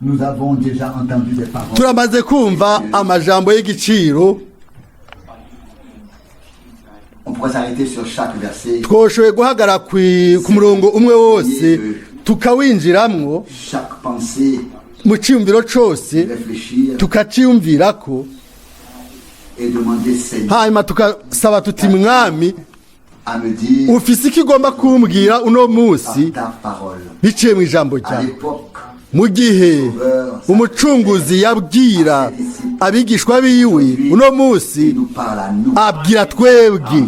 Nous avons déjà entendu des paroles. Turamaze kumva amajambo y'igiciro. On pourrait s'arrêter sur chaque verset, Twoshoboye guhagarara ku murongo umwe wose tukawinjiramwo, chaque pensée, mu cyiyumviro cose réfléchir tukaciyumvirako, et demander: Seigneur, hanyuma tukasaba tuti: Mwami, à me dire ufise icyo ugomba kumbwira uno munsi par ta parole. biciye mu ijambo À ryawe. l'époque, Mu gihe Umucunguzi yabwira abigishwa biwe, uno munsi il nous parle à nous. abwira twebwe,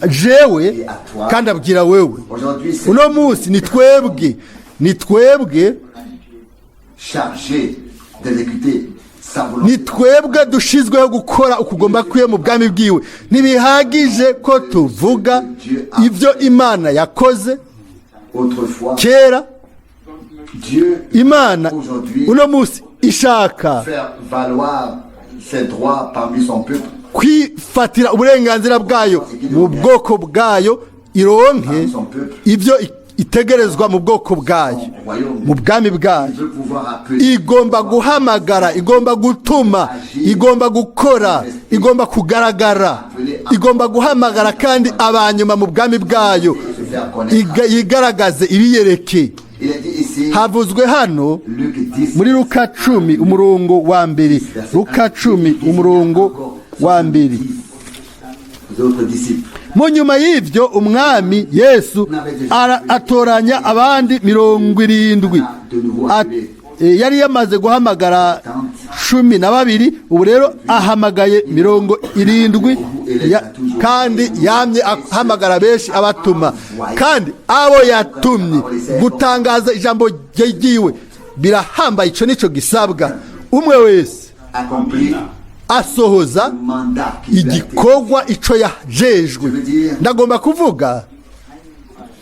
jewe kandi abwira wewe. Aujourd'hui, c'est Uno munsi ni twebwe, ni twebwe chargé d'exécuter sa volonté. ni twebwe dushizweho gukora ukugomba kwiwe mu bwami bwiwe. Ntibihagije ko tuvuga ibyo Imana yakoze Autrefois, kera. Dieu, Imana aujourd'hui, uno munsi ishaka faire valoir ses droits parmi son peuple, kwifatira uburenganzira bwayo mu bwoko bwayo, ironke ibyo itegerezwa mu bwoko bwayo, mu bwami bwayo. Il veut pouvoir appeler, Igomba guhamagara, igomba gutuma, igomba gukora, igomba kugaragara, igomba guhamagara kandi abanyuma mu bwami bwayo, se faire connaître. Yigaragaze, ibiyereke. Il est dit ici, Havuzwe hano Luc 10, muri Luka 10 umurongo wa mbere, Luka 10 umurongo wa mbere. Autres disciples. Mu nyuma y'ibyo Umwami Yesu atoranya abandi 70. Yari yamaze guhamagara 12, ubu rero ahamagaye 70, kandi yamye ahamagara benshi abatuma. Kandi abo yatumye gutangaza ijambo ryiwe birahambaye, icyo nicyo gisabwa umwe wese Accomplir asohoza mandat qui lui a été igikorwa ico yajejwe. Ndagomba kuvuga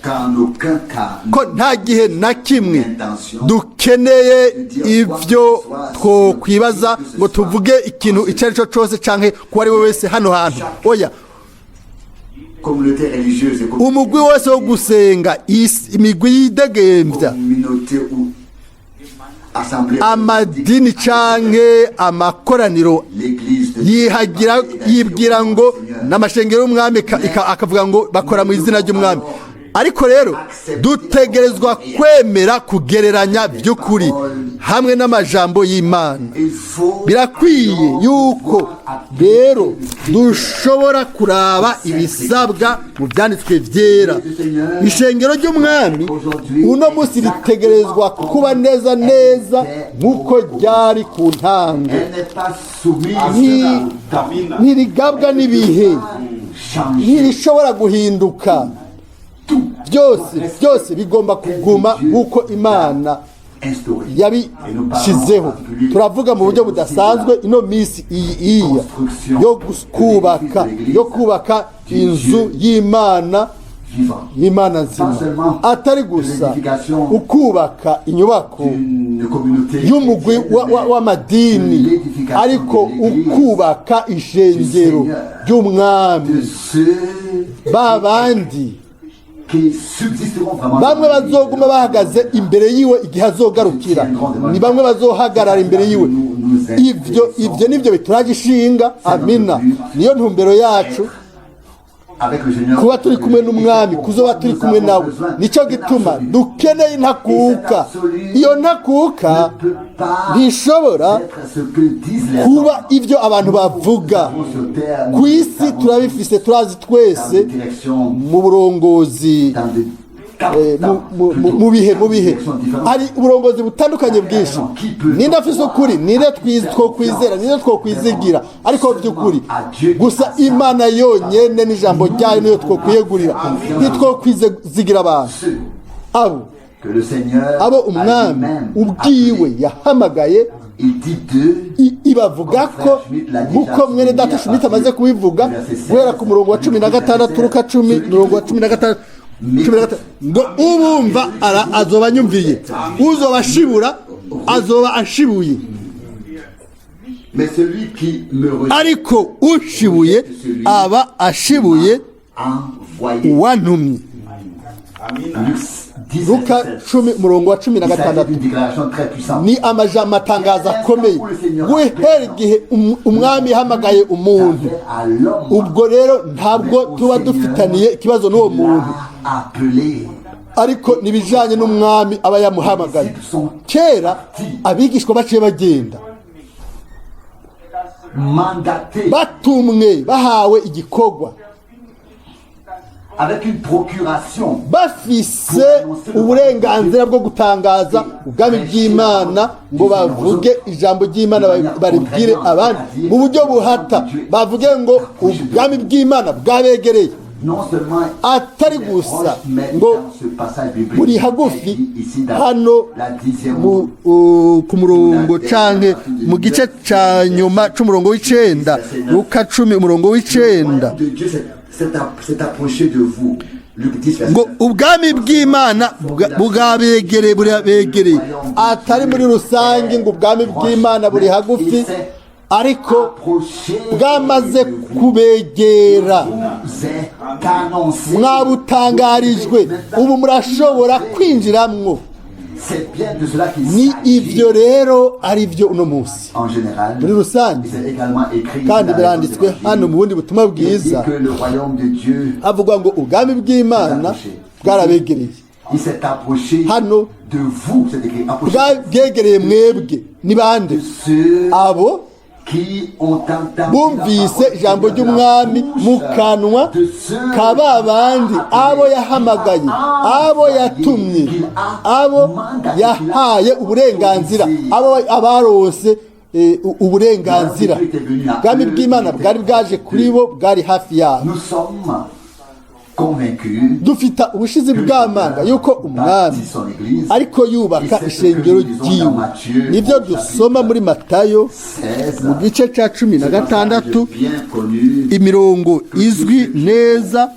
Qu'en aucun cas, ko nta gihe na kimwe dukeneye ibyo twokwibaza ngo tuvuge ikintu icyo ari cyo cyose canke kuko ari we wese hano hantu, oya. Communauté religieuse et Umugwi wose wo gusenga, imigwi yidegembya, communauté ou assemblée, amadini canke amakoraniro l'église de yihagira yibwira ngo n'amashengero y'Umwami, akavuga ngo bakora mu izina ry'Umwami. Ariko rero dutegerezwa kwemera kugereranya by'ukuri hamwe n'amajambo y'Imana. Il faut Birakwiye yuko rero dushobora kuraba ibisabwa mu byanditswe byera. Ishengero ry'Umwami uno munsi ritegerezwa kuba neza neza nk'uko ryari ku ntango. Elle n'est pas soumise au temps. Ntirigabwa n'ibihe, Changer. ntirishobora guhinduka. Byose byose bigomba kuguma nk'uko Imana Instauré. yabishyizeho. Turavuga mu buryo budasanzwe ino minsi iyi iya yo kubaka inzu y'Imana, Vivant. y'Imana nzima, atari gusa ukubaka inyubako Une communauté y'umugwi w'amadini, ariko ukubaka ishengero ry'Umwami, de ceux ba bandi qui subsisteront vraiment. Bamwe bazoguma bahagaze imbere yiwe igihe azogarukira, ni bamwe bazohagarara imbere yiwe. Ibyo nibyo bituraje ishinga, amina. Niyo ntumbero yacu, Avec le Seigneur. kuba turi kumwe n'Umwami, kuzoba turi kumwe nawe. Nicyo gituma dukeneye intakuka. Iyo ntakuka ntishobora kuba ibyo abantu bavuga ku isi. Turabifise, turazi twese mu burongozi, mu bihe hari uburongozi butandukanye bwinshi. Ninde afise ukuri? Ninde twokwizera? Ninde twokwizigira? Ariko by'ukuri gusa Imana yonyene n'ijambo ryayo niyo twokwiyegurira, ntitwokwizigira abantu. Abo Que le Seigneur abo Umwami ubwiwe yahamagaye, Il dit d'eux, ibavuga ko nk'uko mwene data Schmidt amaze kubivuga guhera ku murongo wa 16, Luka 10 umurongo wa 16, 16, ngo: "Ubumva azoba anyumviye, uzoba ashibura azoba ashibuye, mais celui qui me rejette ariko ushibuye aba ashibuye envoyé. uwantumye." Luc 10, Luka verset 7. 10 umurongo wa cumi na Il s'agit gatandatu d'une déclaration très puissante. Ni amajambo atangaza akomeye. Guhera igihe umwami yahamagaye umuntu, Affaire à l'homme ubwo rero ntabwo tuba dufitaniye ikibazo n'uwo muntu, l'a appelé. ariko n'ibijyanye n'umwami aba yamuhamagaye. Kera abigishwa baciye bagenda Mandaté batumwe, bahawe igikorwa, avec une procuration bafise uburenganzira bwo gutangaza ubwami bw'Imana, ngo bavuge ijambo ry'Imana, baribwire abandi mu buryo buhata, bavuge ngo ubwami bw'Imana bwabegereye. Non seulement Atari gusa ngo buri hagufi hano ku murongo canke mu gice ca nyuma c'umurongo w'icenda, Luka 10 umurongo w'icenda, de Dieu s'est approché de vous. Luc 10, verset ngo 9. Ubwami bw'Imana bwabegereye, burabegereye. Atari muri rusange ngo ubwami bw'Imana buri hagufi, ariko Approché bwamaze de vous. Kubegera. Vous est annoncé. Mwabutangarijwe, ubu murashobora kwinjiramwo. C'est bien de cela qu'il Ni s'agit ibyo rero ari byo uno munsi en général. muri rusange. C'est également écrit Kandi dans biranditswe les hano mu bundi butumwa Il dit bwiza, que le royaume de Dieu, havugwa ngo ubwami bw'Imana bwarabegereye. Il s'est approché Hano de vous, c'est écrit, approché bwegereye mwebwe. Ni bande? de ceux Abo qui ont entendu bumvise ijambo ry'umwami mu kanwa ka ba bandi, abo yahamagaye, abo yatumye, abo yahaye uburenganzira, abo abaronse uburenganzira. Ubwami bw'Imana bwari bwaje kuri bo, bwari hafi yabo. Nous sommes convaincus Dufite ubushizi bw'amanga yuko umwami ariko yubaka ishengero ryiwe. Nibyo dusoma muri Matayo 16 mu gice cya 16, bien connu, imirongo izwi neza.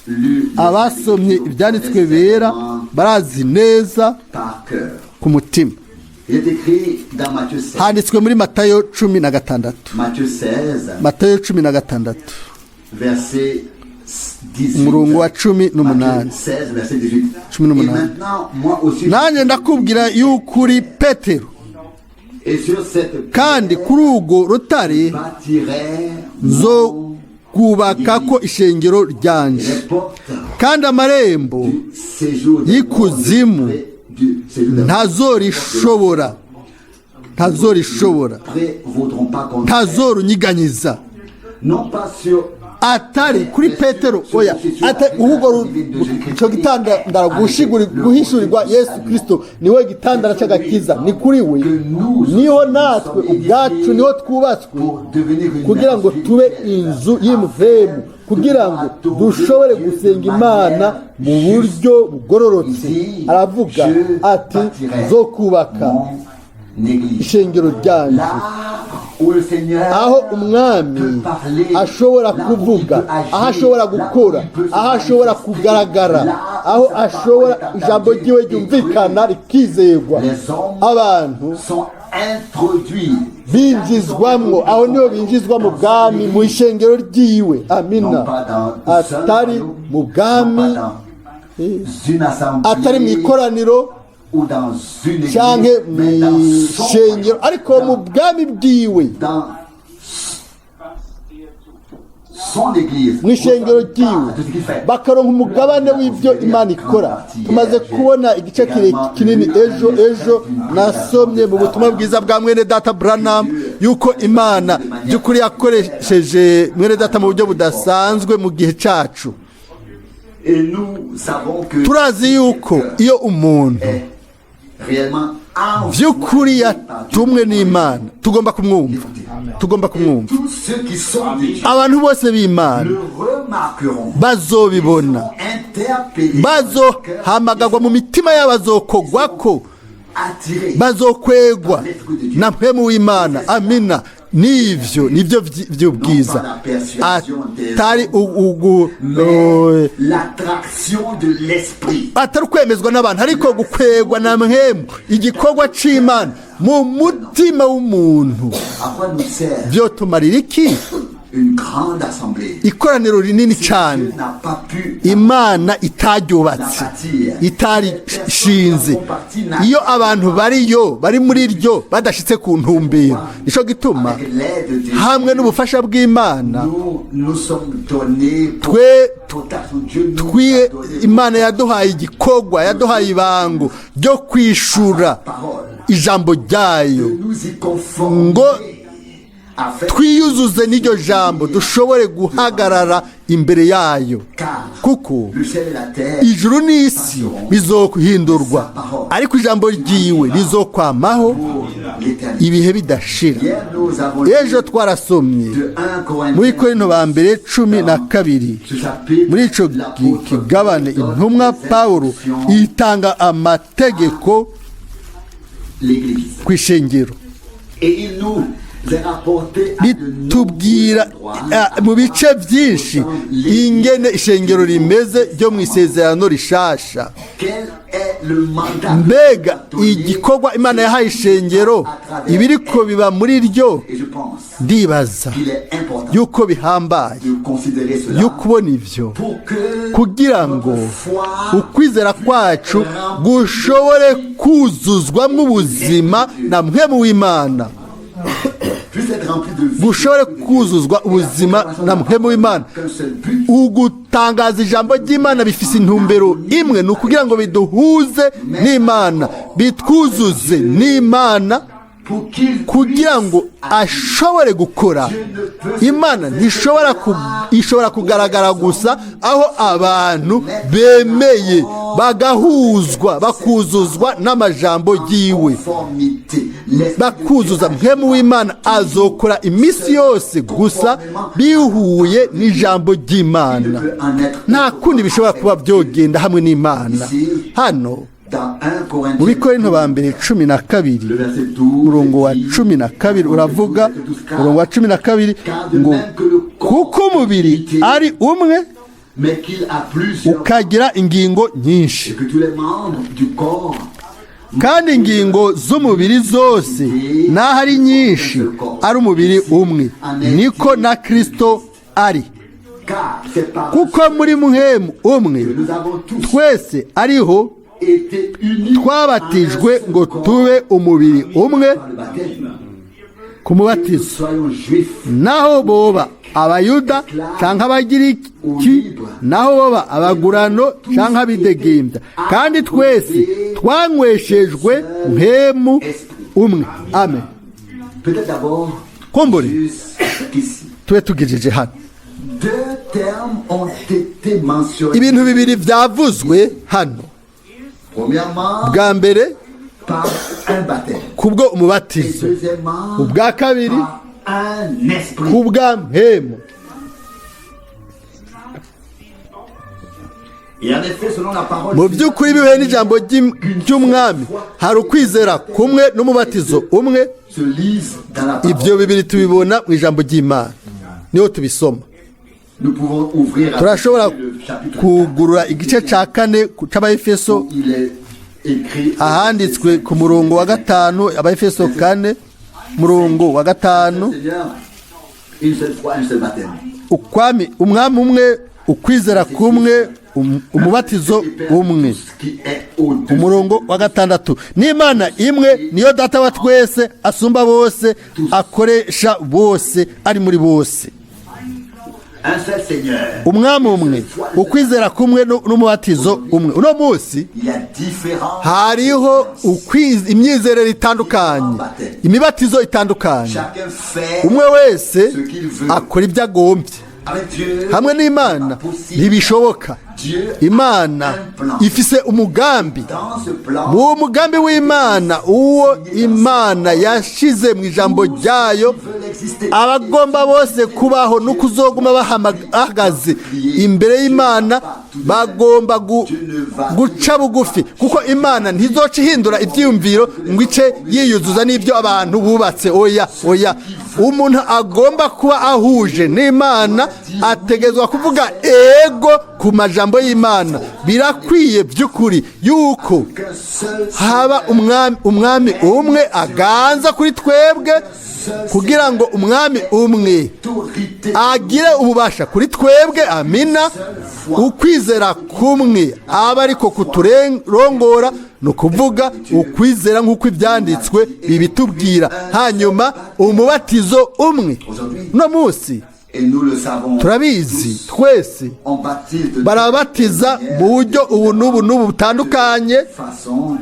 lu Abasomye ibyanditswe bera barazi neza par cœur. ku mutima. Il est écrit dans Matthieu 16. Handitswe muri Matayo 16. Matthieu 16, Matayo 16, verset 18. umurongo wa 18. Matthieu 16, verset 18. 18. Et maintenant, moi aussi, Nanjye ndakubwira yuko uri Petero, et sur cette kandi kuri urwo rutare bâtirai nzokubaka ko ishengero ryanje, les portes kandi amarembo du séjour des y'ikuzimu morts du séjour des ntazorishobora, ntazorishobora, prévaudront pas contre elle. Ntazorunyiganyiza. Non pas sur Atari kuri Petero, oya, ahubwo icyo gitandara guhishurirwa Yesu Kirisito, niwe gitandara cy'agakiza. Ni kuri we niho natwe ubwacu niho twubatswe pour devenir une kugira ngo tube inzu y'imvemu, kugira ngo dushobore gusenga Imana mu buryo bugororotse. Aravuga ati: "Zo kubaka mon église. ishengero ryanje." Là où le Seigneur Aho umwami ashobora kuvuga, aho ashobora gukora, aho ashobora kugaragara, aho ashobora ijambo ryiwe ryumvikana rikizegwa, les hommes abantu sont introduits binjizwamwo. Aho niho binjizwa mu bwami, mu ishengero ryiwe. Amina. Atari mu bwami, une assemblée atari mu ikoraniro ou dans une église, cyangwa mu mais dans son ishengero, ariko mu bwami bwiwe, dans son église, mu ishengero ryiwe, bakaronka umugabane w'ibyo Imana ikora. Tumaze kubona igice kinini ejo. Ejo nasomye mu butumwa bwiza bwa mwene data Branham yuko Imana by'ukuri yakoresheje mwene data mu buryo budasanzwe mu gihe cyacu. Et nous savons que Turazi yuko iyo umuntu est réellement by'ukuri yatumwe n'Imana, tugomba kumwumva, tugomba kumwumva. Tous ceux qui sont de Dieu Abantu bose b'Imana le remarqueront. bazobibona, Interpellés, bazohamagagwa mu mitima yabo, bazokogwa ko, attirés bazokwegwa na mpwemu w'Imana. Amina. Nivyo nivyo vy'ubwiza, atari mais l'attraction de l'esprit. atari ukwemezwa n'abantu, ariko gukwegwa na mpwemu, igikorwa c'Imana mu mutima w'umuntu. À quoi nous sert Vyotumarira iki? Une grande assemblée. Ikoraniro rinini cyane Dieu n'a pas pu Imana itaryubatse, itarishinze, iyo abantu bariyo bari muri ryo badashitse ku ntumbero, nico gituma avec l'aide de Dieu. Hamwe n'ubufasha bw'Imana Nous nous sommes donnés pour, twe pour ta- Dieu nous twiye a donné Imana yaduhaye igikorwa, yaduhaye ibango ryo kwishura parole. Ijambo ryayo De nous y conformer ngo afin twiyuzuze n'iryo jambo dushobore guhagarara imbere yayo car kuko le ciel et la terre ijuru n'isi bizohindurwa ariko ijambo ryiwe rizokwamaho pour l'éternité. Ibihe bidashira. Hier, nous avons lu Ejo twarasomye de 1 Corinthiens muri Korinto ba mbere 12. Ce chapitre, Muri ico l'apôtre kigabane donne intumwa des Pawulo instructions itanga amategeko l'Église. Ku ishengero. Et il nous est rapporté à de Bitubwira nombreux endroits mu bice byinshi ingene ishengero rimeze ryo mu Isezerano Rishasha. Quel est le mandat Mbega donné? Igikorwa Imana yahaye ishengero ibiriko biba muri ryo. Et je pense Ndibaza qu'il est important yuko bihambaye de considérer cela yo kubona ivyo pour que kugira ngo notre foi ukwizera kwacu gushobore kuzuzwamo ubuzima na mpwemu w'Imana puisse être remplie de vie. Gushobore kuzuzwa ubuzima na mpwemu w'Imana. Qu'un seul but, Ugutangaza ijambo ry'Imana bifise intumbero imwe, ni ukugira ngo biduhuze n'Imana, bitwuzuze n'Imana pour qu'il kugira ngo ashobore gukora. Imana ntishobora ishobora kugaragara gusa aho abantu bemeye bagahuzwa bakuzuzwa n'amajambo yiwe conformité. L'Esprit bakuzuza. Mpwemu w'Imana azokora iminsi yose gusa bihuye n'ijambo ry'Imana. ne peut en être Nta kundi bishobora kuba byogenda hamwe n'Imana. Hano dans 1 Corinthiens mu Bikorinto ba mbere 12 le verset 12 umurongo wa 12 uravuga, umurongo wa 12 ngo: "Kuko umubiri ari umwe mais qu'il a plusieurs ukagira ingingo nyinshi et que tous les membres du corps kandi ingingo z'umubiri zose n'aho ari nyinshi ari umubiri umwe, niko na Kristo ari." Car c'est par Kuko muri mpwemu umwe que nous avons tous twese ariho été unis twabatijwe ngo tube umubiri umwe par le baptême. Ku mubatizo. Soyons juifs Naho boba Abayuda canke Abagiriki, naho boba abagurano canke abidegembya, kandi twese twanyweshejwe mpwemu umwe. Amen. Peut-être d'abord Kumbure jusqu'ici. Tube tugejeje hano. Deux termes ont été mentionnés. Ibintu bibiri byavuzwe hano. Premièrement, Bwa mbere par un baptême. Kubwo Et umubatizo, deuxièmement, ubwa kabiri par un esprit. Kubwa mpwemu. Et en effet, selon la parole, Mu by'ukuri bihuye n'ijambo ry'Umwami, hari ukwizera kumwe n'umubatizo umwe. Se lisent dans la parole. Ibyo bibiri tubibona mu ijambo ry'Imana, niho tubisoma. Nous pouvons ouvrir à Turashobora le chapitre kugurura igice cya kane c'Abaefeso 4, où il est écrit ahanditswe ku murongo wa 5, Abaefeso 4 murongo wa 5. Seigneur, une seule foi, un seul baptême. Ukwami Umwami umwe, ukwizera kumwe, umubatizo umwe. Ce qui est au-dessus. Umurongo wa 6: "N'Imana imwe niyo Data wa twese asumba bose, akoresha bose, ari muri bose." Un seul Seigneur. Umwami umwe, ukwizera kumwe n'umubatizo umwe. Uno munsi Il y a différents. Hariho imyizerere itandukanye, imibatizo itandukanye. Chacun fait Umwe wese akora ibyo agombye. avec Dieu. Hamwe n'Imana ntibishoboka. Imana ifise umugambi. Dans ce plan, Mu mugambi w'Imana uwo Imana yashize mu ijambo ryayo, veulent exister. Abagomba bose kubaho no kuzoguma bahagaze imbere y'Imana bagomba guca bugufi kuko Imana ntizoca ihindura ibyiyumviro ngo ice yiyuzuza n'ibyo abantu bubatse. Oya, oya, umuntu agomba kuba ahuje n'Imana ategezwa kuvuga ego. ku majambo y'Imana. Birakwiye by'ukuri yuko Qu'un seul haba umwami umwe aganza kuri twebwe, kugira ngo umwami umwe autorité agire ububasha kuri twebwe. Amina. Ukwizera kumwe aba ariko kuturongora, ni ukuvuga ukwizera nk'uko Ibyanditswe bibitubwira. Hanyuma umubatizo umwe. Uno munsi et nous le savons turabizi twese, on baptise de barabatiza mu buryo ubu n'ubu n'ubu butandukanye façon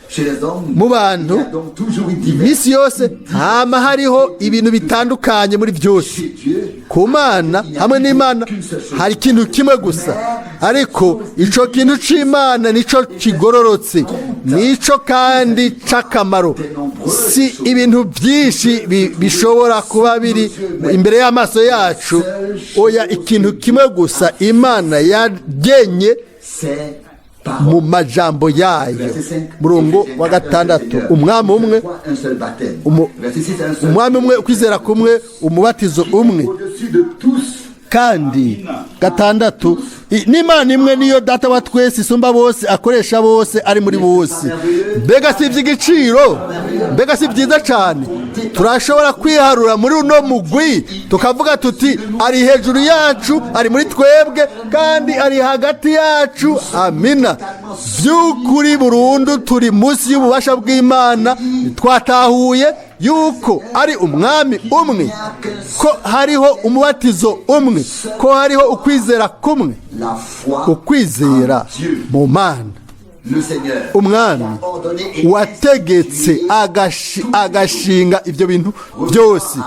chez les hommes. Mu bantu. Il y a donc toujours une diversité. Iminsi yose hama hariho ibintu bitandukanye muri byose. Chez Dieu, Ku Mana, hamwe n'Imana, hari ikintu kimwe gusa, ariko ico kintu c'Imana nico kigororotse, nico kandi c'akamaro. Si ibintu byinshi bishobora kuba biri imbere y'amaso yacu, oya, ikintu kimwe gusa Imana yagenye c'est mu parole. majambo yayo. Verset 5, Murongo wa 6, umwami umwe, un seul baptême. Verset 6, un seul. Umwami umwe, ukwizera kumwe, umubatizo umwe. Au-dessus de tous, Kandi 6, n'Imana imwe niyo Data wa twese, isumba bose, akoresha bose, ari muri bose. Mbega si iby'igiciro? Mbega si byiza cyane? Turashobora kwiharura muri uno mugwi, tukavuga tuti: "Ari hejuru yacu, ari muri twebwe, kandi ari hagati yacu." Amina. By'ukuri burundu turi munsi y'ububasha bw'Imana. Twatahuye yuko ari umwami umwe, ko hariho umubatizo umwe, ko hariho ukwizera kumwe, la foi ukwizera en Dieu, mu Mana le Seigneur, Umwami, ordonné et wategetse agashinga ibyo bintu byose.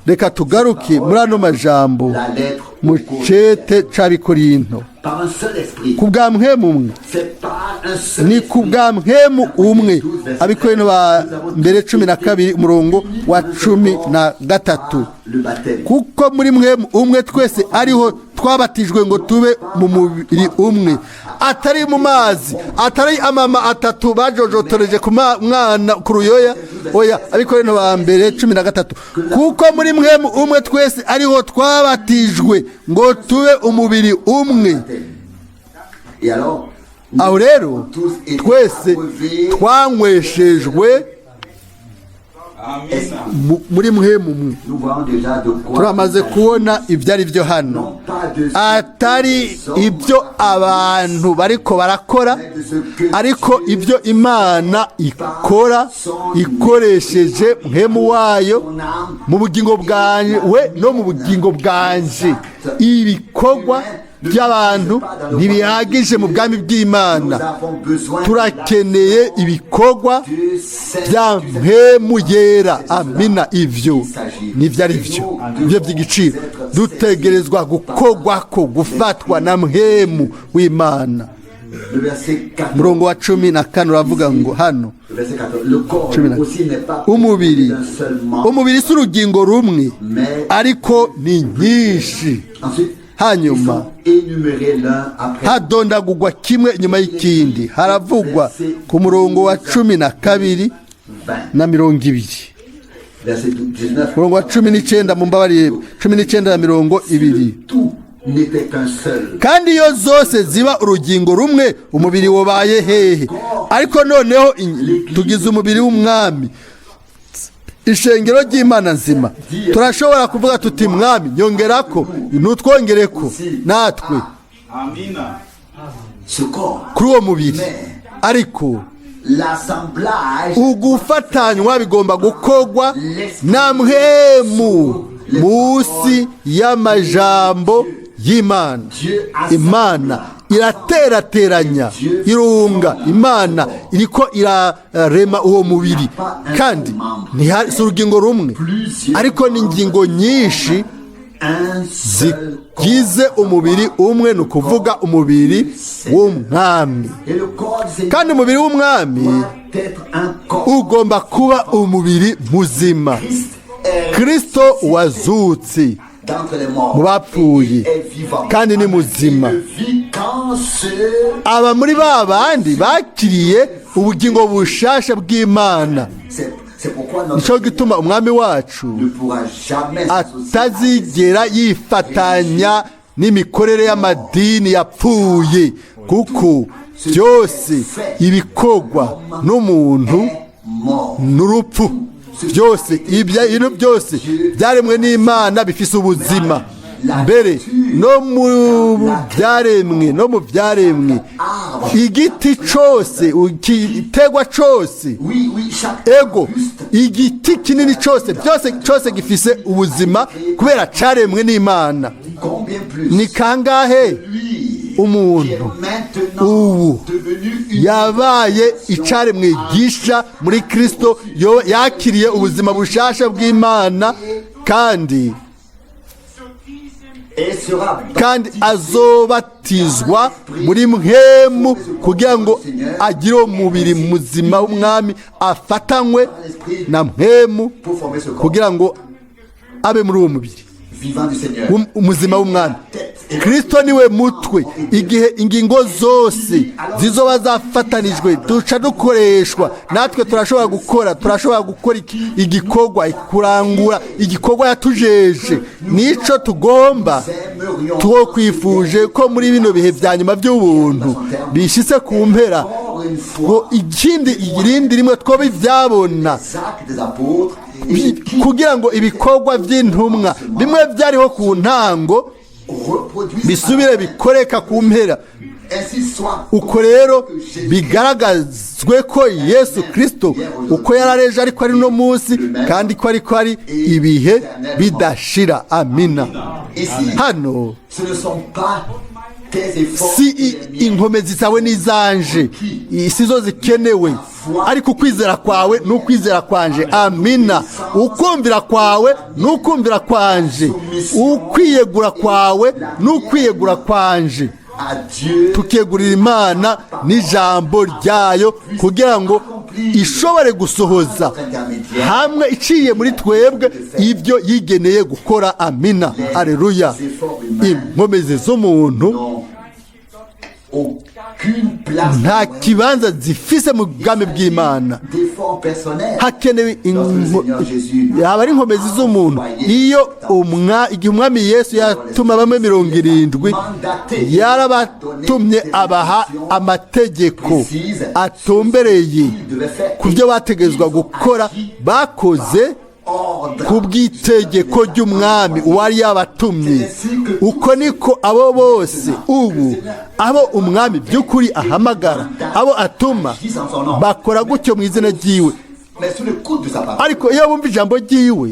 Reka tugaruke muri ano majambo la lettre mu cete c'Abikorinto. par un seul esprit. Ku bwa Mpwemu umwe. C'est par un seul Ni ku bwa Mpwemu umwe. Abikorinto ba mbere 12, umurongo wa 13. Le baptême. Kuko muri Mpwemu umwe twese ariho twabatijwe ngo tube mu mubiri umwe, atari mu mazi, atari amama atatu bajojotoreje ku mwana ku ruyoya, oya. Abikorinto ba mbere 13: kuko muri Mpwemu umwe twese ariho twabatijwe ngo tube umubiri umwe. Et alors, Aho rero twese twanyweshejwe muri Mpwemu umwe. nous voyons déjà de quoi Turamaze kubona ibyo ari byo hano, non pas de ce atari ibyo abantu bariko barakora, ariko ibyo Imana ikora ikoresheje Mpwemu wayo mu bugingo bwanje we no mu bugingo bwanje. Ibikorwa by'abantu ntibihagije mu bwami bw'Imana. Nous avons besoin Turakeneye ibikorwa du Saint bya Mpwemu Yera. Amina. Ivyo nivyo ari byo, ibyo by'igiciro. Dutegerezwa gukorwa ko gufatwa na Mpwemu w'Imana. Le verset 4. Umurongo wa 14 uravuga ngo hano Le verset 14. Le corps 14. aussi n'est pas Umubiri d'un seul membre. umubiri si urugingo rumwe, Mais ariko ni nyinshi. ensuite, Hanyuma ils sont énumérés l'un après hadondagurwa kimwe inyuma y'ikindi. Haravugwa ku murongo wa 12 20. na 20. Verset 19. Umurongo wa 19, mumbabarire, 19 na 20. Tout n'était qu'un seul. Kandi iyo zose ziba urugingo rumwe, umubiri wabaye hehe? Ariko noneho tugize umubiri w'Umwami, ishengero ry'Imana nzima. Turashobora kuvuga tuti: "Mwami, nyongera ko, ntutwongere ko natwe Amina. Ce corps, kuri uwo mubiri." Ariko l'assemblage ugufatanywa bigomba gukorwa na Mpwemu munsi y'amajambo y'Imana. Imana iraterateranya, irunga. Imana iriko irarema uwo mubiri, kandi si urugingo rumwe, ariko ni ingingo nyinshi un seul corps. zigize umubiri umwe, ni ukuvuga umubiri w'Umwami. Et le corps du Seigneur Kandi umubiri w'Umwami doit être un corps. ugomba kuba umubiri muzima. Christ est Kristo wazutse d'entre les morts. mu bapfuye Il est vivant. kandi ni muzima. Il ne vit qu'en ceux. Aba muri ba bandi bakiriye ubugingo bushasha bw'Imana. C'est pourquoi notre Nicyo gituma Umwami wacu ne pourra jamais s'associer atazigera yifatanya N'imikorere y'amadini yapfuye, kuko byose ibikorwa n'umuntu Est mort. N'urupfu. Byose, ibintu byose byaremwe n'Imana bifise ubuzima. Mbere no mu byaremwe, igiti cose, igiterwa cose, Oui, chaque ego, arbuste igiti kinini cose, byose, cyose gifise ubuzima kubera caremwe n'Imana. Combien plus Ni kangahe lui umuntu qui est maintenant ubu devenu une yabaye icaremwe gisha muri Kristo, yakiriye ubuzima bushasha bw'Imana, kandi et sera kandi azobatizwa muri Mpwemu kugira ngo agire uwo mubiri muzima w'Umwami, afatanywe na Mpwemu pour former ce corps kugira ngo abe muri uwo mubiri vivant du Seigneur. Umuzima w'Umwami. Kristo niwe mutwe. Igihe ingingo zose zizoba zafatanijwe, duca dukoreshwa natwe, turashobora gukora igikorwa, kurangura igikorwa yatujeje. Nico tugomba. Twokwifuje ko muri bino bihe bya nyuma by'ubuntu bishitse ku mpera, Encore une fois, ngo ikindi, irindi rimwe twoba ibyabona les actes des apôtres et qui kugira ngo ibikorwa by'intumwa bimwe byariho ku ntango reproduisent bisubire bikoreka ku mpera. Ainsi soit. Uko rero bigaragazwe ko Yesu Kirisito uko yarareje ariko ari no munsi, kandi ko ariko ari ibihe bidashira. Amina. Ici, Hano ce ne sont pas tes efforts si et les miens. Inkomezi zawe n'izanje si zo zikenewe, ariko ukwizera kwawe n'ukwizera kwanje. Amina. Ukumvira kwawe n'ukumvira kwanje, ukwiyegura kwawe n'ukwiyegura kwanje, À Dieu tukegurira Imana n'ijambo ryayo kugira ngo ishobore gusohoza hamwe iciye muri twebwe ibyo yigeneye gukora. Amina, aleluya. Inkomezi z'umuntu n'ont aucune place nta kibanza zifise mu bwami bw'Imana. d'effort personnel. Hakenewe yaba ari inkomezi z'umuntu iyo igihe Umwami Yesu yatuma bamwe 70, yarabatumye abaha amategeko atumbereye ku byo bategerezwa gukora. Bakoze ku bw'itegeko ry'Umwami uwari yabatumye. Uko niko abo bose ubu, abo Umwami by'ukuri ahamagara, abo atuma, bakora gutyo mu izina ryiwe. Mais sous le coup de sa parole, Ariko iyo bumva ijambo ryiwe,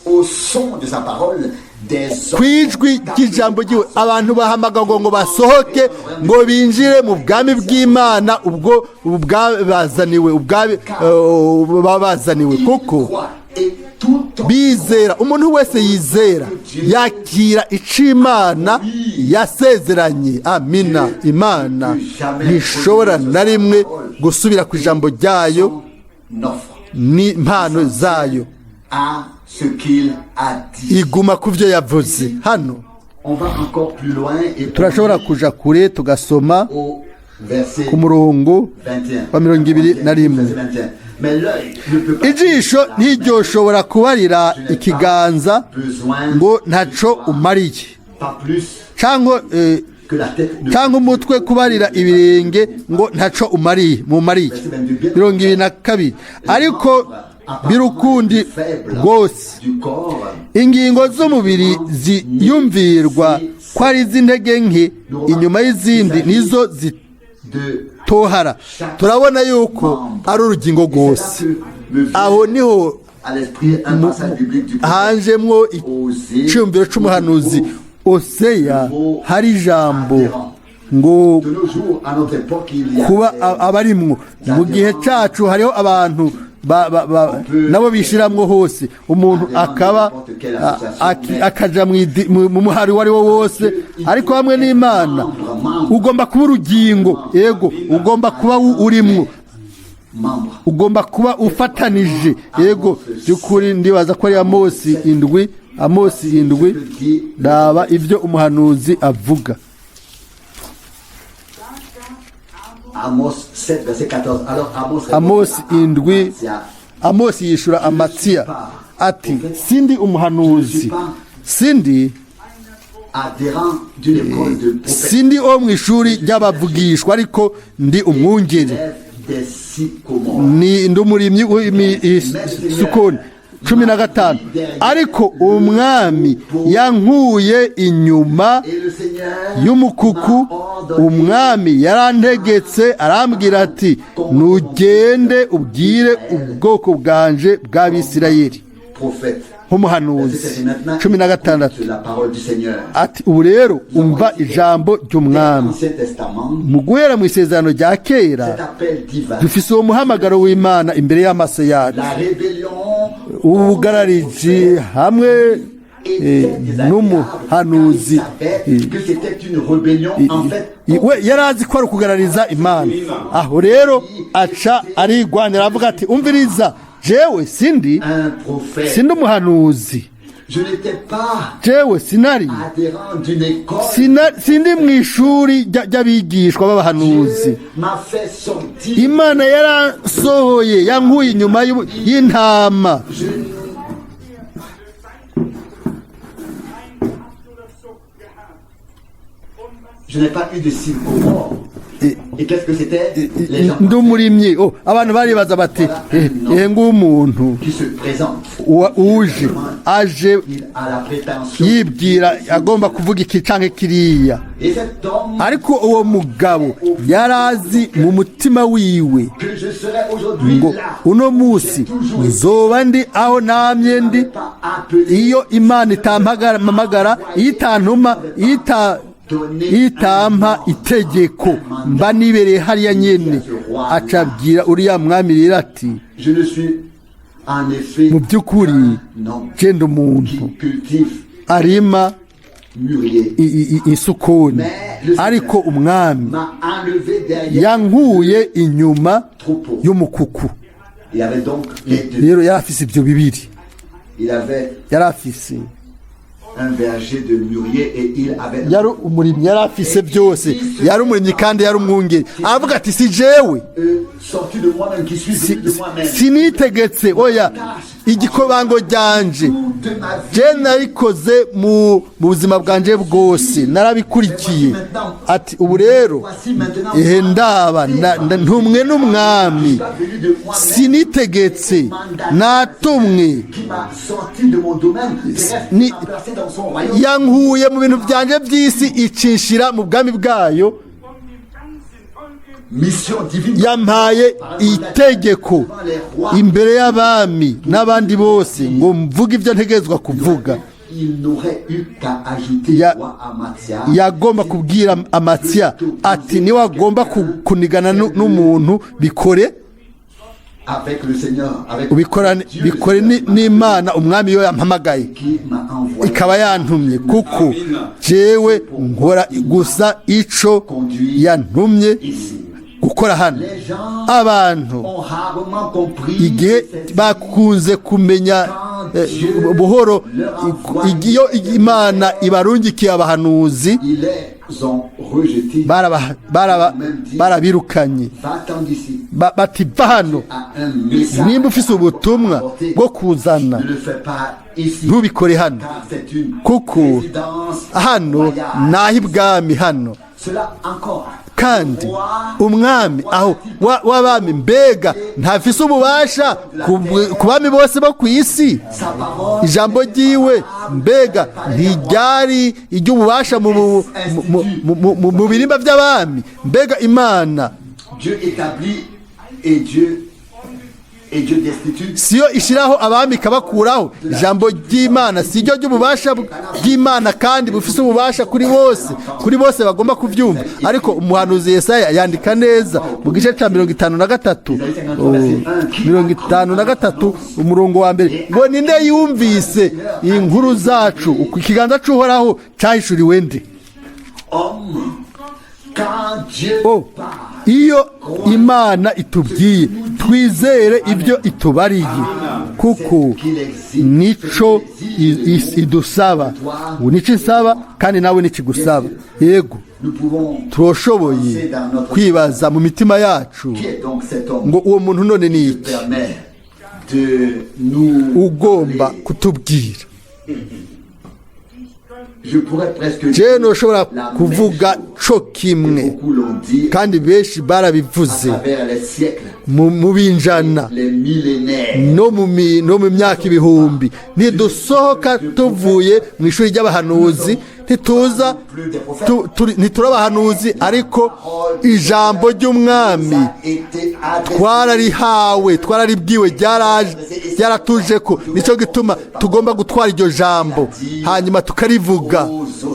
au son de sa parole, des ku ijwi ry'ijambo ryiwe, abantu bahamagarwa ngo basohoke, ngo binjire mu bwami bw'Imana ubwo ubwabazaniwe, ubwami babazaniwe, kuko croient et tout homme bizera. Umuntu wese yizera yakira ico Imana yasezeranye. Amina. Imana ntishobora na rimwe gusubira ku ijambo ryayo son offre n'impano zayo. À ce qu'il a dit. Iguma ku byo yavuze. Hano On va encore plus loin et turashobora kuja kure, tugasoma au verset ku murongo 21. wa 21. Verset 21. Mais l'œil ne peut pas Ijisho ntiryoshobora kubarira ikiganza ngo ntaco umariye, pas plus cyangwa que la tête ne cyangwa umutwe kubarira ibirenge ngo ntaco umariye mumariye. 22. Ariko birukundi rwose, du corps ingingo z'umubiri ziyumvirwa ko ari iz'intege nke inyuma y'izindi nizo zitohara. Turabona yuko ari urugingo rwose. Aho niho à l'esprit un passage biblique du prophète hanjemwo icyumviro c'umuhanuzi Oseya. Hari ijambo ngo De nos jours, à notre époque, il y a kuba abarimwo mu gihe cacu, hariho abantu nabo bishiramwo hose, umuntu akaba akaja mu muhari uwo ari wo wose. Ariko hamwe n'Imana ugomba kuba urugingo. Yego, ugomba kuba urimwo, membre. Ugomba kuba ufatanije. Yego, by'ukuri ndibaza ko ari Amosi 7. Amosi 7, raba ibyo umuhanuzi avuga. Amos 7, verset 14. Alors Amos répond Amosi à 7. Amasia, Amosi yishura Amatsiya ati: "Sindi umuhanuzi, sindi adhérent d'une école de prophètes. Sindi wo mu ishuri ry'abavugishwa, ariko ndi umwungeri. Élève des sycomores. Ni ndi umurimyi w'imisukoni. 15, ariko umwami yankuye inyuma Et le Seigneur y'umukuku. m'a ordonné Umwami yarantegetse, arambwira ati: "Nugende ubwire ubwoko bwanje bw'Abisirayeli prophète." nk'umuhanuzi." 16, La parole du Seigneur. ati: "Ubu rero umva ijambo ry'umwami." L'Ancien Testament, Mu guhera mu Isezerano rya Kera, cet appel divin, dufise uwo muhamagaro w'Imana imbere y'amaso yacu. la rébellion Ubugarariji hamwe n'umuhanuzi. Que c'était une rébellion en fait. We yari azi ko ari ukugarariza Imana. Aho rero aca arigwanira, avuga ati: "Umviriza, jewe sindi Un prophète. sindi umuhanuzi. Je n'étais pas Jewe sinari adhérent d'une école. Sindi mu ishuri ry'abigishwa b'abahanuzi. Dieu m'a fait sortir. Imana yaransohoye, yankuye inyuma y'intama." Je Je n'ai pas eu de sycomore. Et qu'est-ce que c'était? Les gens Ndi umurimyi. Oh, abantu baribaza bati: "Eh, ng'umuntu qui se présente. uje aje Il a la prétention. yibwira agomba kuvuga iki canke kiriya." Et cet homme Ariko uwo mugabo yari azi mu mutima wiwe que je serai aujourd'hui ngo là. uno munsi nzoba ndi aho namye ndi Pas appelé. iyo Imana itampamagara, iyo itantuma, iyo itampa itegeko, mba nibereye hariya nyene. Acabwira uriya mwami rero ati: Je ne suis en effet "Mu by'ukuri un homme genda umuntu qui cultive arima mûrier. isukoni, ariko umwami M'a enlevé derrière yankuye inyuma troupeau. y'umukuku." Il avait donc les deux. Rero yari afise ibyo bibiri. Il avait Yari afise un verger de mûrier et il avait yari umurimyi, yari afise byose, yari umurimyi kandi yari umwungeri. Aravuga ati: "Si jewe sorti de moi-même, qui suis venu de moi-même. Sinitegetse, oya, igikobango ryanje Toute ma vie, je narikoze mu buzima bwanje bwose, narabikurikiye." Ati: "Ubu rero voici maintenant ehe ndaba ntumwe n'umwami. pas venu de moi-même, Sinitegetse, natumwe. qui m'a sorti de mon domaine terrestre, m'a placé dans son royaume. Yankuye mu bintu byanje by'isi, icishira mu bwami bwayo. Mission divine. Yampaye itegeko imbere y'abami n'abandi bose ngo mvuge ibyo ntegerezwa kuvuga." Il n'aurait eu qu'à ajouter roi Amatia. Yagomba kubwira Amatsiya ati: "Niwagomba kunigana n'umuntu, bikore Avec le Seigneur, avec ubikorane, Dieu, bikore n'Imana umwami yo yampamagaye qui m'a envoyé ikaba yantumye, kuko jewe nkora gusa ico yantumye ici. gukora hano." Les gens Abantu ont rarement compris igihe ceci. bakunze kumenya buhoro iyo Imana ibarungikiye abahanuzi, Ils les ont rejetés. Barabirukanye. Va-t'en d'ici. Bati: "Va hano. À un message. Nimba ufise ubutumwa bwo kuzana, Ne le fais pas ici. ntubikore hano, Car c'est une kuko résidence hano royale. naho ibwami hano." Cela encore. Kandi umwami aho w'abami mbega ntafise ububasha ku bami bose bo ku isi? Sa parole Ijambo ryiwe mbega ntiryari iry'ububasha mu birimba by'abami? Mbega Imana Dieu établit et Dieu destitue. siyo ishyiraho abami ikabakuraho? Ijambo ry'Imana si ryo ry'ububasha bw'Imana kandi bufise ububasha kuri bose? Kuri bose bagomba kubyumva. Ariko umuhanuzi Yesaya yandika neza mu gice cya 53, oh, 53 umurongo wa mbere ngo: "Ninde yumvise inkuru zacu? Ikiganza cy'Uhoraho cyahishuriwe nde?" Homme, quand Dieu Oh, parle, iyo Imana itubwiye, twizere ibyo itubariye, kuko nico idusaba. Nico isaba kandi nawe nikigusaba. Yego. Nous pouvons Turashoboye kwibaza mu mitima yacu qui est donc cet homme ngo: "Uwo muntu none ni iki permet de nous ugomba parler? kutubwira?" Je pourrais presque Jewe dire ntushobora la même kuvuga chose. co kimwe, Beaucoup l'ont dit kandi benshi à barabivuze travers les siècles, mu binjana les millénaires. no mu myaka ibihumbi. Ntidusohoka tuvuye mu ishuri ry'abahanuzi, ntituza Plus des prophètes. ntituri abahanuzi, ariko ijambo ry'umwami Ça a été adressé. twararihawe, twararibwiwe, ryaraje, ryaratuje ko nicyo gituma tugomba gutwara iryo jambo, hanyuma tukarivuga,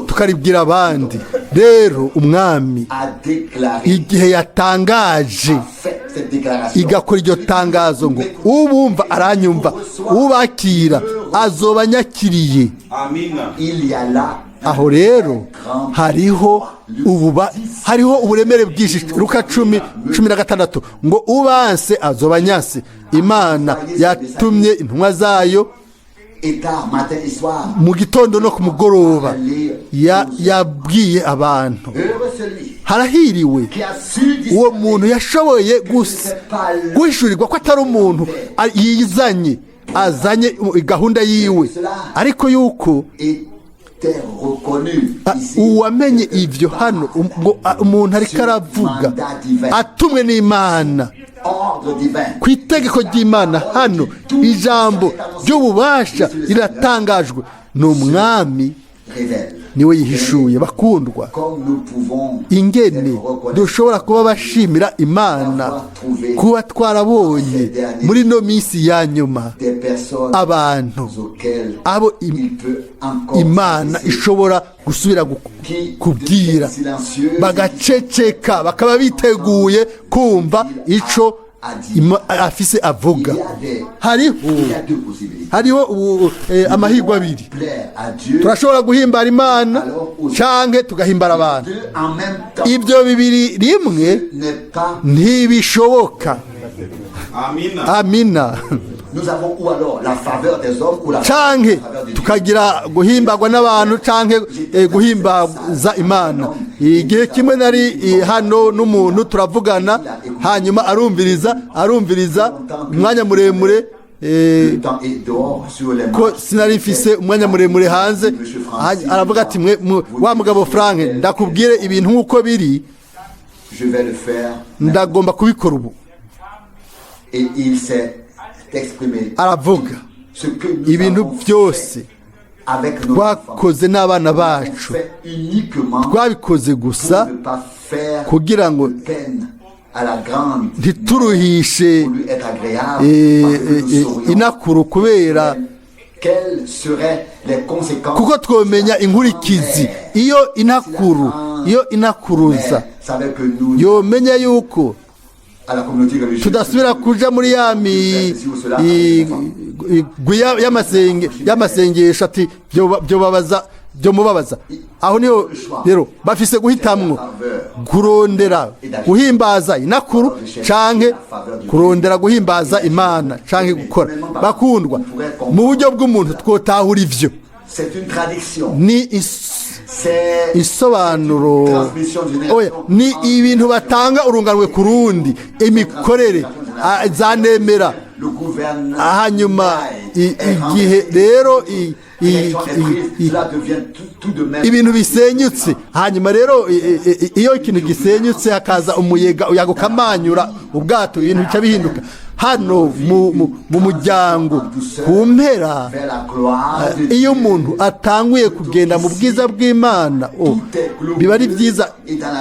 tukaribwira abandi. Rero umwami A déclaré, igihe yatangaje, a fait cette déclaration. igakora iryo tangazo ngo ubumva aranyumva, ubakira azoba anyakiriye. Amina. Il y a là Aho rero hariho ububa, hariho uburemere bwinshi. Luka 10:16 ngo ubanse azoba anyase. Imana yatumye intumwa zayo et tard, matin et soir. mu gitondo no ku mugoroba, yabwiye abantu. Heureux celui Harahiriwe qui a su uwo discerner muntu yashoboye guhishurirwa ko atari umuntu yizanye, azanye gahunda yiwe, ariko yuko était reconnu ici. Uwamenye ibyo hano ngo umuntu ariko aravuga atumwe n'Imana Ordre divin. ku itegeko ry'Imana. Hano ijambo ry'ububasha riratangajwe, ni umwami Révèle. niwe yihishuye. Bakundwa, Comme nous pouvons ingene être reconnaissants dushobora kuba bashimira Imana kuba twarabonye muri ino minsi ya nyuma des personnes abantu auxquelles abo il peut encore Imana s'adresser, ishobora gusubira kubwira, bagaceceka, bakaba biteguye kumva ico afise avuga. Il y a des Hariho il y a deux possibilités. hariho ubu, amahirwe abiri. Plaire à Dieu, Turashobora guhimbara Imana canke tugahimbara abantu. deux en même temps Ibyo bibiri rimwe n'est pas. ntibishoboka. Amina. Amina. Nous avons ou alors la faveur des hommes ou la Canke faveur de Dieu. tukagira guhimbagwa n'abantu canke guhimbaza Imana. Igihe kimwe nari hano n'umuntu turavugana, hanyuma arumviriza, arumviriza umwanya muremure, Le temps est dehors sur les ko marches. sinari mfise umwanya muremure hanze. Aravuga ati: Wa mugabo Frank, ndakubwire ibintu nk'uko biri, Je vais le faire. ndagomba kubikora ubu." Et il s'est exprimé. Aravuga Ce que nous ibintu avons fait byose avec nos enfants, twakoze n'abana bacu, fait uniquement twabikoze gusa pour ne pas faire kugira ngo de peine à la grande, ntituruhishe pour lui être agréable, parce que nous saurions inakuru, kubera quelles seraient les conséquences. Kuko twomenya inkurikizi iyo inakuru, iyo inakuruza Mais savait que nous, yomenya yuko à la communauté religieuse, tudasubira kuja muri ya migwi y'amasengesho, ati byobabaza, byomubabaza. Aho niho rero bafise guhitamwo kurondera guhimbaza inakuru canke kurondera guhimbaza Imana canke gukora. Bakundwa, mu buryo bw'umuntu twotahura ivyo. C'est une tradition. Ni C'est isobanuro transmission de génération Oya, ni ibintu batanga urunganwe ku rundi, imikorere za nemera. Le gouvernement Hanyuma igihe rero ibintu bisenyutse, hanyuma rero iyo ikintu gisenyutse hakaza umuyega, uyaga ukamanyura ubwato, ibintu bica bihinduka. Hano mu muryango ku mpera, iyo umuntu atanguye kugenda mu bwiza bw'Imana, oh, biba ari byiza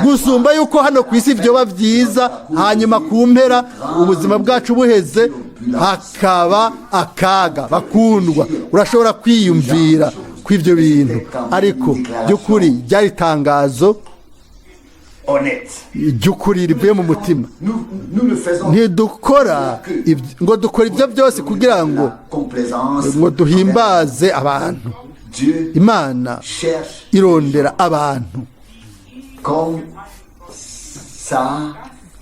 gusumba yuko hano ku isi byoba byiza, hanyuma ku mpera ubuzima bwacu buheze hakaba akaga. Bakundwa, urashobora kwiyumvira kw'ibyo bintu, ariko by'ukuri ryari itangazo honnête. ry'ukuri rivuye mu mutima. Nous, nous le faisons Ntidukora ngo dukora ibyo byose kugira ngo la complaisance. ngo duhimbaze abantu. Dieu Imana cherche irondera abantu comme ça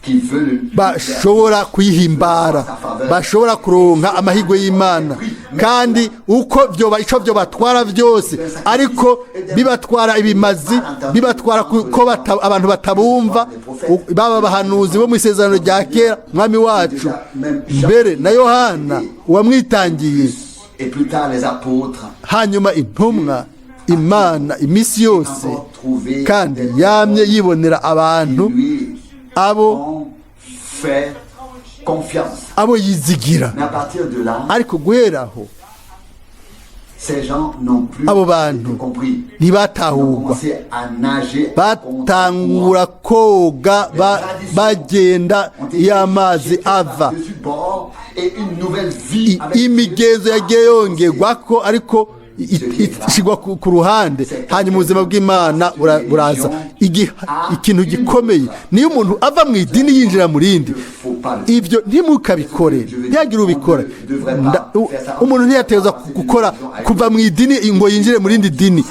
qui veut bashobora kuyihimbara, bashobora kuronka amahirwe y'Imana, kandi uko byoba, ico byobatwara byose, ariko bibatwara ibimazi, bibatwara ko abantu batabumva, baba abahanuzi bo mu isezerano rya kera, mwami wacu mbere na Yohana uwamwitangiye, Et plus tard les apôtres. hanyuma intumwa. Imana iminsi yose kandi yamye yibonera abantu Lui abo ont fait confiance. abo yizigira. Mais à partir de là, Ariko guhera aho, ces gens n'ont plus abo bantu été compris. Ils ont ntibatahurwa, commencé à nager à contre-courant. Batangura koga bagenda Ont été iyo amazi jetés ava. par-dessus bord et une nouvelle vie avec Imigenzo Dieu yagiye yongerwa ko, ariko ishyirwa ku ruhande, hanyuma ubuzima bw'Imana buraza. Ikintu gikomeye niyo umuntu ava mu idini yinjira mu rindi. Ibyo ntimukabikore, ntihagire ubikora. Umuntu ntiyategerezwa gukora kuva mu idini ngo yinjire mu rindi dini,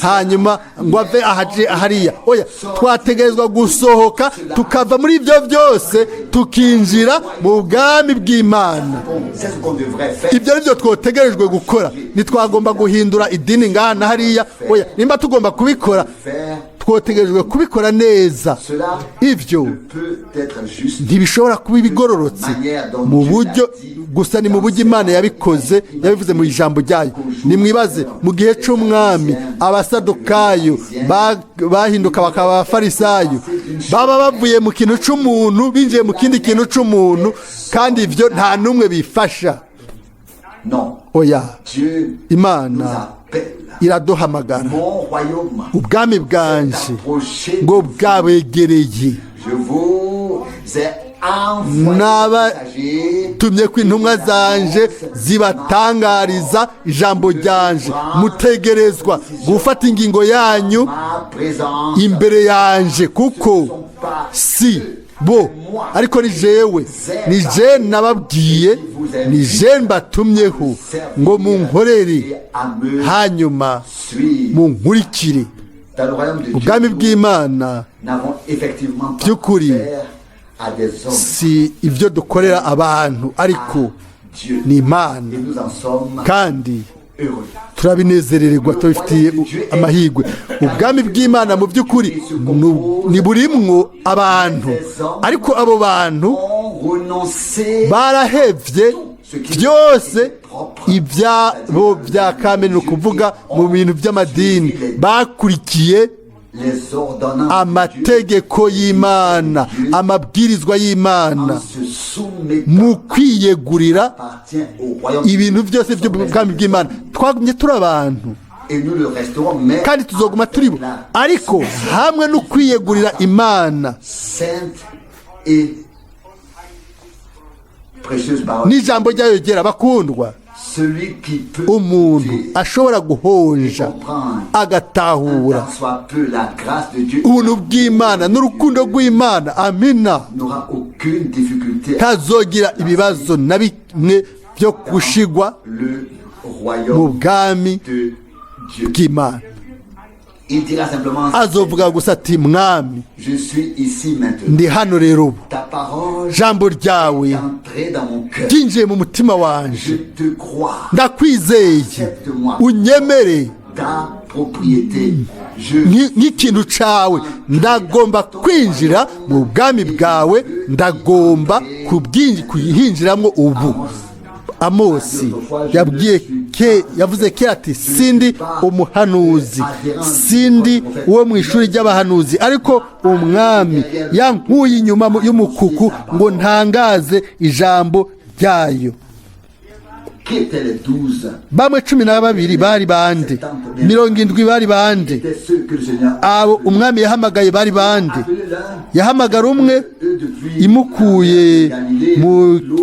hanyuma ngo ave ahaje hariya. Oya, twategerezwa gusohoka tukava muri ibyo byose, tukinjira mu bwami bw'Imana. Bon, c'est ce qu'on devrait faire. Ibyo ari byo twotegerejwe gukora. Ntitwagomba guhindura idini ngaha na hariya. Oya, nimba tugomba kubikora, Faire twotegerejwe kubikora neza. cela Ibyo ne peut être juste. ntibishobora kuba ibigororotse mu buryo gusa, ni mu buryo Imana yabikoze, yabivuze mu ijambo ryayo. Nimwibaze mu gihe c'umwami, Abasadukayo bahinduka bakaba Abafarisayo, baba bavuye mu kintu c'umuntu binjiye mu kindi kintu c'umuntu, kandi ibyo nta n'umwe bifasha. Non. Oya. Dieu Imana nous appelle. iraduhamagara. Mon royaume Ubwami bwanje approché. ngo bwabegereye. Je vous ai envoyé messager. Tumye ko intumwa zanje zibatangariza ijambo ryanje. Mutegerezwa gufata ingingo yanyu Ma présence. imbere yanje, kuko si bo, ariko ni jewe, ni je nababwiye, ni je mbatumyeho ngo munkorere, Et à me hanyuma suivre. munkurikire. Dans le royaume de Dieu, Ubwami nous bw'Imana, n'avons effectivement pas by'ukuri, affaire à des hommes, si ibyo dukorera abantu, ariko Dieu. ni Imana. Et nous en sommes Kandi heureux. turabinezerererwa, tubifitiye amahirwe. Ubwami bw'Imana mu by'ukuri ni burimwo abantu, ariko abo bantu Ont renoncé barahevye byose ibyabo bya kamere, ni ukuvuga mu bintu by'amadini, bakurikiye les ordonnances de Dieu amategeko y'Imana, amabwirizwa y'Imana, en se soumettant mu kwiyegurira appartient au royaume ibintu byose by'ubwami bw'Imana. Twagumye turi abantu et nous le resterons, mais kandi tuzoguma turi bo, la ariko hamwe no kwiyegurira Imana sainte et précieuse parole. N'ijambo ryayo ryera, bakundwa. Celui qui peut Umuntu écouter, ashobora guhonja, comprendre agatahura tant soit peu la grâce de Dieu ubuntu bw'Imana n'urukundo rw'Imana, amina, n'aura aucune difficulté ntazogira ibibazo na bimwe byo gushigwa le mu royaume bwami de Dieu. bw'Imana. Il dira simplement: Azovuga gusa ati: "Mwami, Je suis ici maintenant. ndi hano rero ubu. Ta parole Jambo ryawe est entrée dans mon cœur. ryinjiye mu mutima wanje. Je te crois, Ndakwizeye, unyemere ta propriété. Je nk'ikintu cawe. Ndagomba kwinjira mu bwami bwawe, ndagomba kuhinjiramwo ubu." Amosi yabwiye ke, yavuze kera ati: "Sindi umuhanuzi, sindi uwo mu ishuri ry'abahanuzi, ariko umwami yankuye inyuma y'umukuku ngo ntangaze ijambo ryayo." Qui étaient les 12? Bamwe 12 bari bande? 70 bari bande? Étaient ceux que le Seigneur Abo umwami yahamagaye bari bande? appelé l'un, Yahamagara umwe eux depuis imukuye Galilée,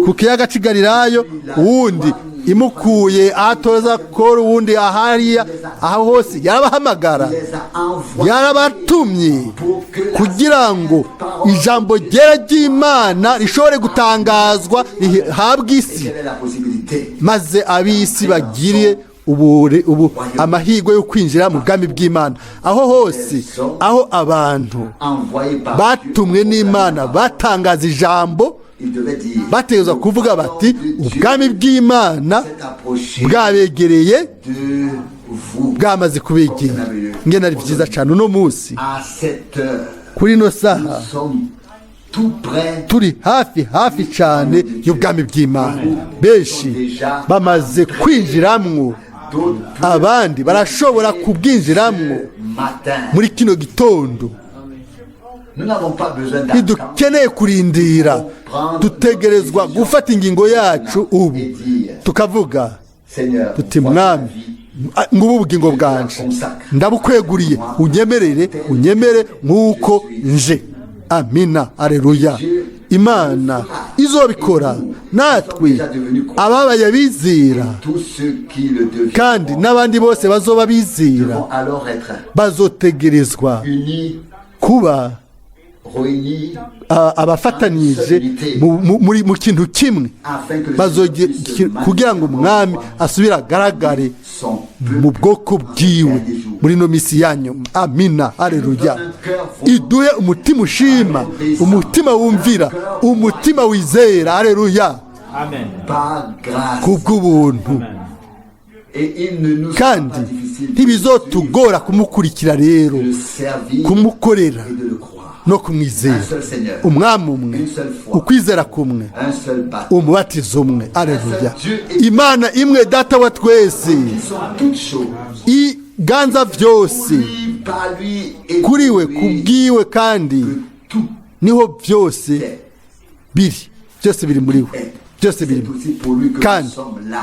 ku kiyaga cy'i Galilaya, uwundi imukuye ahatoza kora, uwundi ahariya, aho hose yarabahamagara. Les a envoyés Yarabatumye pour que la kugira ngo ijambo ryera ry'Imana rishobore gutangazwa, rihabwe isi, quelle est la possibilité maze ab'isi bagire ubu amahirwe yo kwinjira mu bwami bw'Imana. Aho hose aho abantu envoyés par batumwe Dieu, n'Imana batangaza ijambo, il devait dire: bategerezwa kuvuga bati: "Ubwami bw'Imana s'est approché bwabegereye, de vous." bwamaze kubegera." Ngena ari byiza cyane uno munsi. À cette heure, Kuri ino saha, nous sommes tout près turi hafi, hafi cyane y'ubwami bw'Imana. Benshi bamaze kwinjiramwo. Abandi barashobora kubwinjiramwo muri kino gitondo. Ntidukeneye kurindira, dutegerezwa gufata ingingo yacu ubu, tukavuga tuti: "Mwami, ngubu ubugingo bwanje, ndabukweguriye, unyemerere, unyemere nk'uko nje." Amina, aleluya. Imana izobikora. Natwe ababaye abizera kandi n'abandi bose bazoba bizera bazotegerezwa kuba abafatanije mu kintu kimwe kugira ngo Umwami asubire agaragare mu bwoko bwiwe muri ino minsi yanyu. Amina, aleluya. Iduhe umutima ushima, umutima wumvira, umutima wizera. Aleluya. Kubw'ubuntu, kandi ntibizotugora kumukurikira rero, kumukorera no kumwizera. Umwami umwe, ukwizera kumwe, umubatizo umwe. Aleluya. Imana imwe, Data wa twese, iganza byose. Kuri we, kubwiwe kandi niho byose biri. Byose biri muri we, byose biri. Kandi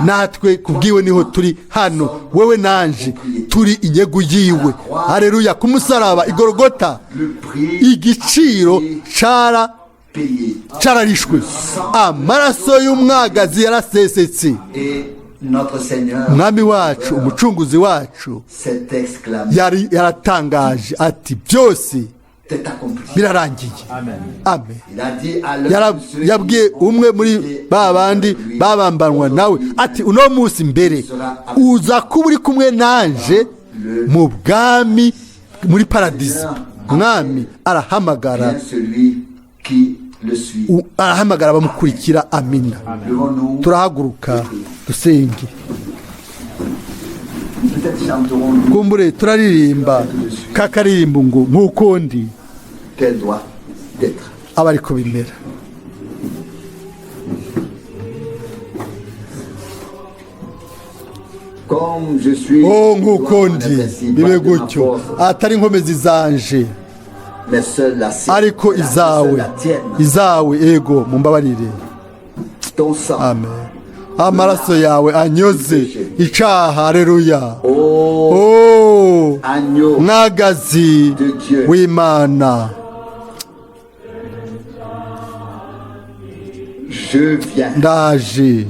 natwe kubwiwe niho turi hano. Wewe nanje turi inyegu yiwe. Hareruya. Ku musaraba Igorogota igiciro cara cararishwe, amaraso y'umwagazi yarasesetse. Umwami wacu, Umucunguzi wacu, yari yaratangaje ati: "Byose birarangiye." Amen. Yabwiye umwe muri ba bandi babambanwa nawe ati: "Uno munsi mbere uza kuba uri kumwe nanje mu bwami, muri paradizo." Mwami arahamagara, arahamagara bamukurikira. Amina. Turahaguruka dusenge. Kumbure turaririmba kakaririmbo ngo "Nk'uko ndi", aba ariko bimera. Oh, nk'uko ndi, bibe gutyo, atari inkomezi zanje ariko izawe, izawe. Ego, mumbabarire. Amen. Amaraso yawe anyoze icaha. Aleluya. Oh, mwagazi w'Imana. Ndaje,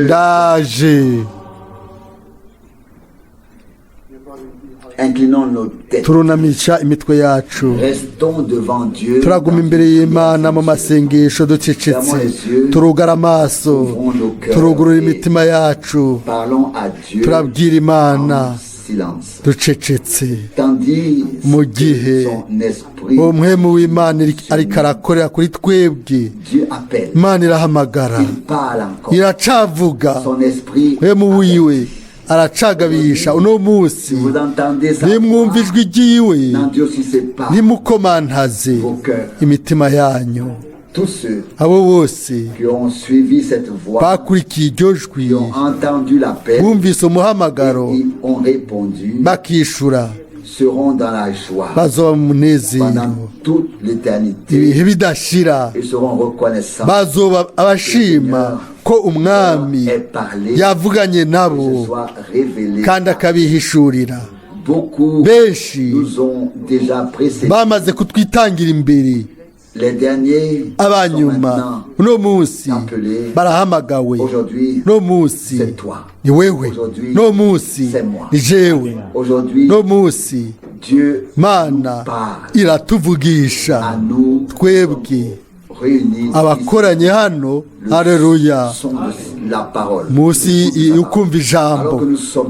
ndaje. Turunamisha imitwe yacu, turaguma imbere y'Imana mu masengesho ducecetse, turugara amaso, turugurura imitima yacu, turabwira Imana ducecetse, mu gihe umwemu w'Imana ariko arakorera kuri twebwe. Imana irahamagara, iracavuga. Mwemu wiwe aracagabisha uno munsi: nimwumva ijwi ryiwe, nimukomantaze imitima yanyu. Abo bose bakurikiye iryo jwi, bumvise umuhamagaro bakishura, bazoba mu munezero ibihe bidashira. Bazoba abashima ko Umwami yavuganye nabo kandi akabihishurira. Benshi bamaze kutwitangira imbere. Abanyuma uno munsi barahamagawe. No munsi ni wewe, no munsi ni jewe, no munsi Mana iratuvugisha twebwe abakoranye hano. Hareruya. Munsi y'ukumva ijambo,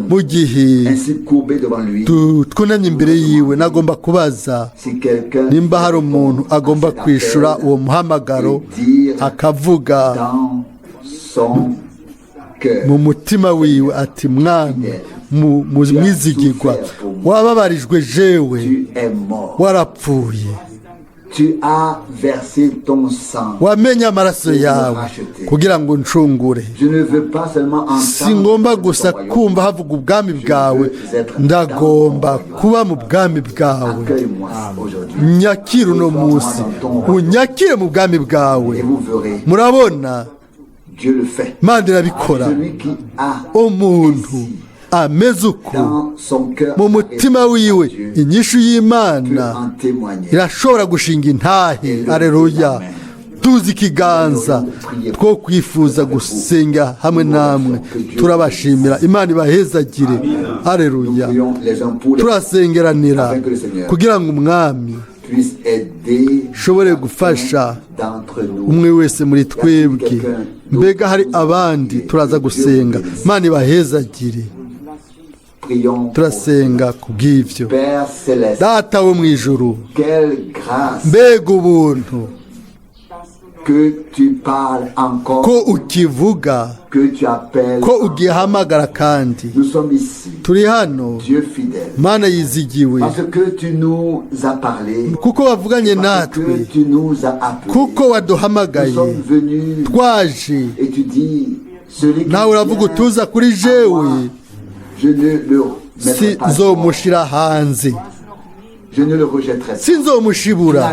mu gihe twunamye imbere yiwe, nagomba kubaza nimba hari umuntu agomba kwishura uwo muhamagaro, akavuga mu mutima wiwe ati: "Mwami mwizigirwa, wababarijwe jewe, warapfuye." Tu as versé ton sang. Wamenye amaraso yawe kugira ngo uncungure. Je ne veux pas seulement entendre Singomba gusa ton royaume. kumva havuga ubwami bwawe, ndagomba kuba mu bwami bwawe. Accueille-moi aujourd'hui. Nyakire uno munsi, unyakire mu bwami bwawe. Et vous verrez, Murabona, Dieu le fait. Imana irabikora. Celui qui a Umuntu ameze uko dans son cœur mu mutima wiwe Dieu inyishu peut y'Imana en témoigner. irashobora gushinga intahe. Areruya! Tuzi ikiganza two kwifuza gusenga hamwe namwe. Turabashimira, Imana ibahezagire. Areruya! Prions les uns pour les autres Turasengeranira kugira ngo Umwami puisse aider shobore gufasha d'entre nous. umwe wese muri twebwe. Mbega hari abandi? Turaza gusenga. Imana ibahezagire. Prions pour Turasenga ku bw'ibyo. Père céleste, Data wo mu ijuru, quelle grâce mbega ubuntu que tu parles encore, ko ukivuga, que tu appelles. ko ugihamagara kandi. Nous sommes ici, Turi hano, Dieu fidèle, Mana yizigiwe, parce que tu nous as parlé, kuko wavuganye parce que natwe, tu nous as appelés. kuko Nous waduhamagaye. sommes venus Twaje. Et tu dis, celui qui Nawe uravuga vient utuza kuri à jewe, moi, je ne le mettrai pas dehors. sinzomushira hanze. Je ne le rejetterai pas. Sinzomushibura.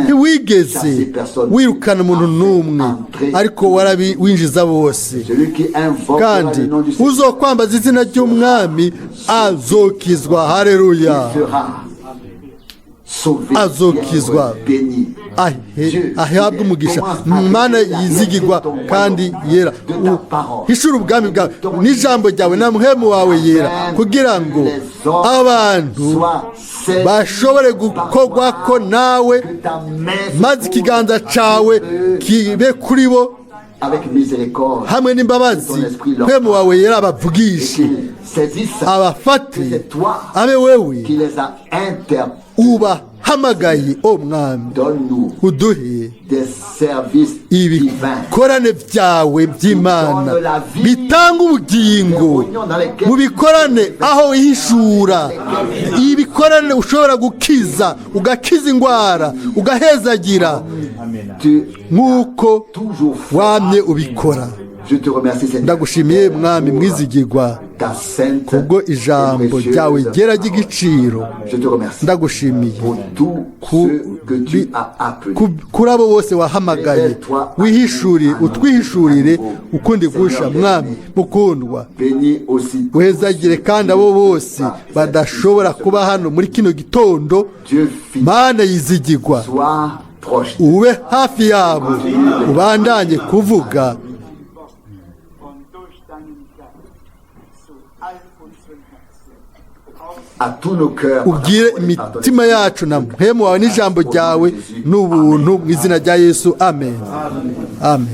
Ntiwigeze wirukana umuntu n'umwe, ariko warabi winjiza bose. Celui qui invoquera Kandi le nom du Seigneur uzokwambaza izina ry'Umwami azokizwa. Haleluya! sera sauvé, Azokizwa. béni. Ahabwe umugisha. Mana yizigirwa kandi yera, hishura ubwami bwawe n'ijambo ryawe na muhemu wawe yera, kugira ngo abantu bashobore gukorwa ko nawe, Que ta main se maze ikiganza cawe kibe kuri bo avec miséricorde hamwe n'imbabazi, mpemu wawe yera abavugishe, saisisse abafate, que c'est toi abe wewe qui les a interpellés. Ubahamagaye, o Mwami. Donne-nous Uduhe des services divins. ibikorane byawe by'Imana bitanga ubugingo, mu bikorane aho wihishura, ibikorane ushobora gukiza, ugakiza indwara, ugahezagira Tu nk'uko toujours fait. wamye ubikora. Je te remercie, Seigneur, Ndagushimiye, Mwami mwizigirwa, ta sainte kubwo ijambo et ryawe précieuse ryera parole. ry'igiciro. Je te remercie Ndagushimiye pour tout ce que tu as appelé. Kuri abo bose wahamagaye. Wihishurire, utwihishurire ukundi gusha, Mwami mukundwa. Bénis aussi Wezagire kandi abo bose badashobora kuba hano muri kino gitondo. Dieu fidèle, Mana yizigirwa, sois proche. ube hafi yabo, ubandanye kuvuga. Und durch deinen Geist zu all unseren Herzen. À tous nos cœurs. Ubwire imitima yacu na mpemu wawe n'ijambo ryawe n'ubuntu, mu izina rya Yesu, amen, amen.